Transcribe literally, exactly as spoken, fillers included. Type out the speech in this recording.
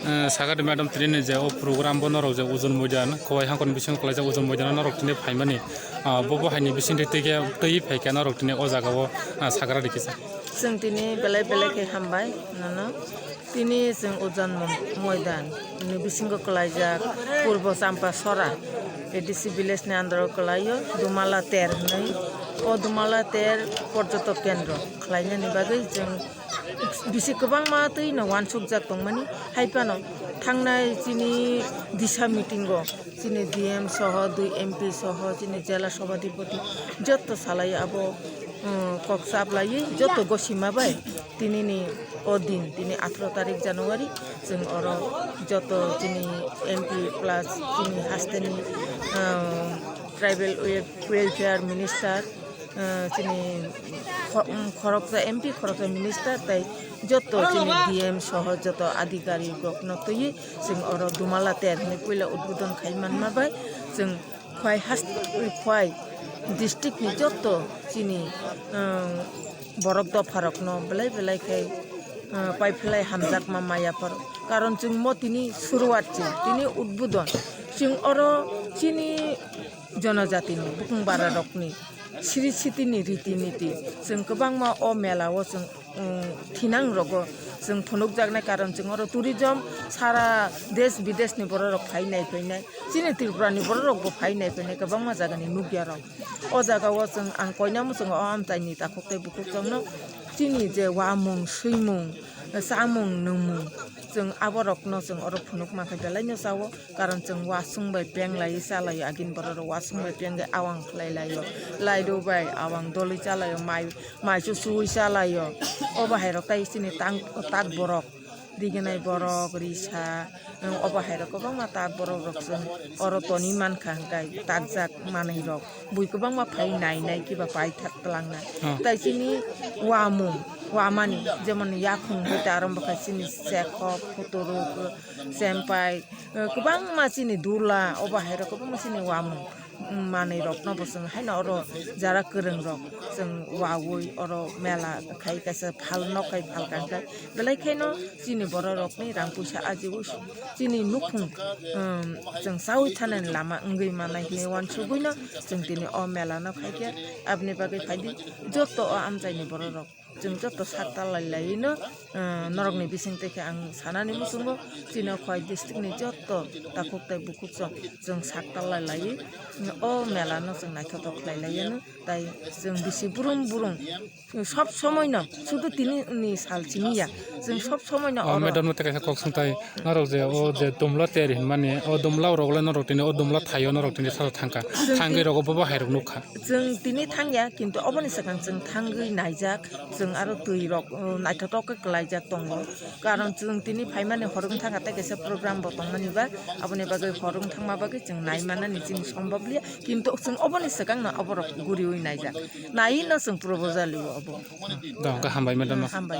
Eh, sakadi madam, tini ni je o program bo norok je Ojon Moidan, Khowai Hangkor ni bisingo kwlaijak Ojon Moidan o norok tini phaimani, ah, bo bo haini bisingtwi twi khe twi phaikha norok tini o jaga o, ah, sakra rikisa. Chwng tini belai belai khe hambai nono. Tini chwng Ojon Mo-, Moidan ni bisingo kwlaijak Purbo Champa Sora A D C village ni under o kwlaio Dumala ter hinwi. O Dumala ter porjotok kendro khlainani bagwi chwng bisi kwbangma twi no wansukjak tongmani, hai phano thangnai chini disa meeting o chini D M soho, dui M P soho, chini jela sobhadipoti jotto salai abo, um, kok chap laiwi jotto gosima bai tini ni o din, tini atharo tarik January, chwng oro jotto chini M P plus chini hasteni, um, tribal wel-, welfare minister, eh, chini kho-, um, khoroksa M P, khoroksa minister, tai jotto chini D M soho jotto adhikarik rokno twiwi chwng oro Dumala ter hinwi puila udbodon khai manma bai chwng Khwai hast-, Khwai district ni jotto chini, um, borok dopha rokno belai belai khai, uh, paiphlai hamjakma maya phoro. Karon chwng mo tini suruwat chwng, tini udbodon. Chwng oro chini jonojatini bukung bara rokni siri sitini riti niti chwng kwbangma o mela o chwng, um, thinang rogo chwng phunukjaknai, karon chwng oro tourism sara desh bidesh ni borok rok phai nai phainai, chini Tripura ni borok rok bo phai nai phainai kwbangma jaga ni nukya rok. O jaga o chwng ang koina muchungo o amchai ni takhuk tei bukhuk chwngno chini je wamung swimung chamung nwngmung chwng abo rokno chwng oro phunuk mankha belai no chao. Karon chwng wasung bai peng lai chalai, agin borok rok wasung bai peng awang khlai laio, laido bai awang dolwi chalaio, mai, mai chuchui chalaio. Obo hai rok tai chini tang, tak borok, diginai borok, risa, obo hai rok kwbangma tak borok rok chwng oro toni mankha, hwnkhe takjak manwi rok. Bui kwbangma phai nai nai kiba paithak twlangnai. Hmm. Tai chini wamung, wamani, jemon yakhung hwnkhe arombo khai chini sekhok, khuturuk, sempai, eh, kwbangma chini dula, obo hai rok kwbangma chini wamung, mm, manwi rokno bo chwng haino oro jara kwrwng rok chwng wawi oro mela khai kaisa phal nok khai phal kangkha. Belai kheno chini borok rokni rang puisa ajiui chini nukhung, um, chwng chaui thanani lama wngwi manai hinwi uansugui no chwng tini o mela no khaikhe. Aboni bagwi phaidi jotto o amchaini borok rok chwng jotto sak talai laiwi no, uh, norokni bisingtwi khe ang sanani muchungo chini o Khwai district ni jotto takhuk tei bukhuk chwng, chwng sak talai laiwi o mela no chwng naithotok khlai laiwi no. Tai chwng bisi burum burum sob somoi no, sudu tini ni sal simi ya, chwng sob somoi no O oro. Madam no tei kaisa kok sung tai, norok je o je Dumla ter hinmani, o Dumla rok le norok tini o Dumla thaio norok tini sal thangkha. Chwng Thangwi tini rogo bobo hai rok nukha. Chwng tini thangya, kintu oboni swkang chwng thangwi naijak, chwng aro twi rok, uh, naithotok khe kwlaijak tongo. Karon chwng tini phaimani hor wng thangkha tei kaisa program bo tongmani ba, aboni bagwi hor wng thangma bagwi chwng naimanani chini sombhob liya, kintu chwng oboni swkang no oborok guriui naijak. Nai no chwng proposal o obo. Do, hwnkhe hambai madam no. Hambai.